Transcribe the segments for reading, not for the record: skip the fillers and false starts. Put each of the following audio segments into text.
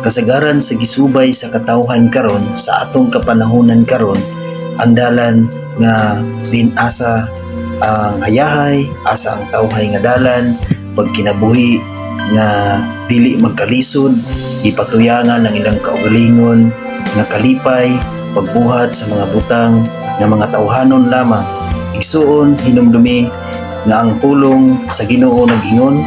Kasagaran sa gisubay sa katawhan karon sa atong kapanahonan karon, ang dalan nga din asa ang hayahay, asa ang tawhay nga dalan, pagkinabuhi nga dili magkalisod, gipatuyangan ang ilang kaugalingon nga kalipay, pagbuhat sa mga butang nga mga tawhanon lamang. Igsuon, hinumdumi nga ang pulong sa Ginoo nag-ingon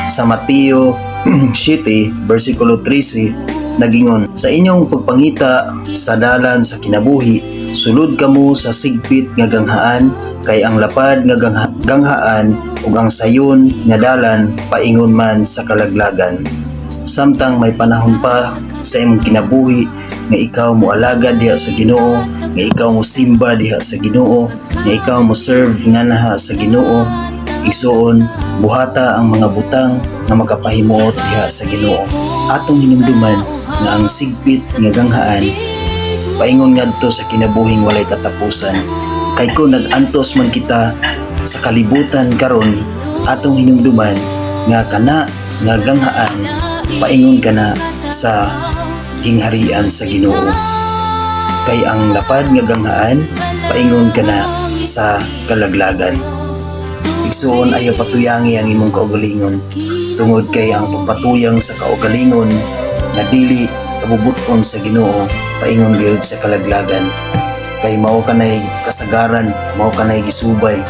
sa Mateo 7 versikulo 13, nagingon, "Sa inyong pagpangita sa dalan sa kinabuhi, sulod kamo sa sigpit nga ganghaan, kay ang lapad nga ganghaan ug ang sayon nga dalan paingon man sa kalaglagan." Samtang may panahon pa sa imong kinabuhi nga ikaw mo alagad diha sa Ginoo, nga ikaw mo simba diha sa Ginoo, nga ikaw mo serve nga naha sa Ginoo, igsuon, buhata ang mga butang nga makapahimuot diha sa Ginoo. Atong hinumduman nga ang sigpit nga ganghaan paingon ngadto sa kinabuhing walay katapusan. Kay kung nag-antos man kita sa kalibutan karon, atong hinumduman nga kana nga ganghaan paingon kana sa gingharian sa Ginoo. Kay ang lapad nga ganghaan paingon kana sa kalaglagan. Igsuon, ayaw patuyangi ang imong kaugalingon tungod kay ang pagpatuyang sa kaugalingon nga dili kabubuton sa Ginoo paingon gayud sa kalaglagan, kay mao kanay kasagaran, mao kanay gisubay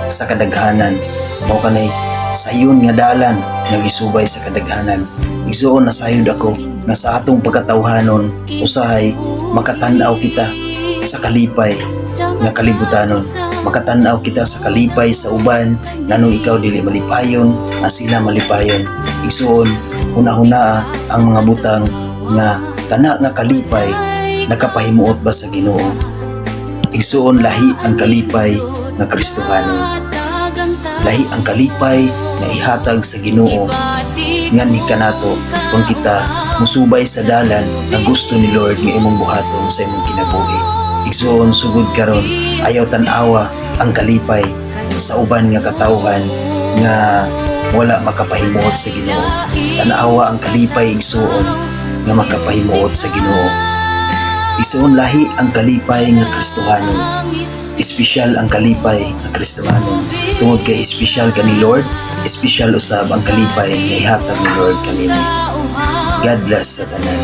sa kadaghanan, mao kanay sayon nga dalan nga gisubay sa kadaghanan. Igsuon, nasayod ako nga sa atong pagkatawhanon usahay makatan-aw kita sa kalipay nga kalibutanon, makatan-aw kita sa kalipay sa uban, nganong ikaw dili malipayon nga sila malipayon. Igsuon, hunahunaa ang mga butang nga kana nga kalipay nakapahimuot ba sa Ginoo. Igsuon, lahi ang kalipay nga Kristohanon, lahi ang kalipay nga ihatag sa Ginoo nganhi kanato kung kita musubay sa dalan nga gusto ni Lord nga imong buhaton sa imong kinabuhi. Igsuon, sugod karon, ayaw tan-awa ang kalipay sa uban nga katawhan nga wala makapahimuot sa Ginoo. Tan-awa ang kalipay, igsuon, nga makapahimuot sa Ginoo. Igsuon, lahi ang kalipay nga Kristohanon. Espesyal ang kalipay nga Kristohanon. Tungod kay espesyal ka ni Lord, espesyal usab ang kalipay nga ihatag ni Lord kanimo. God bless sa tanan.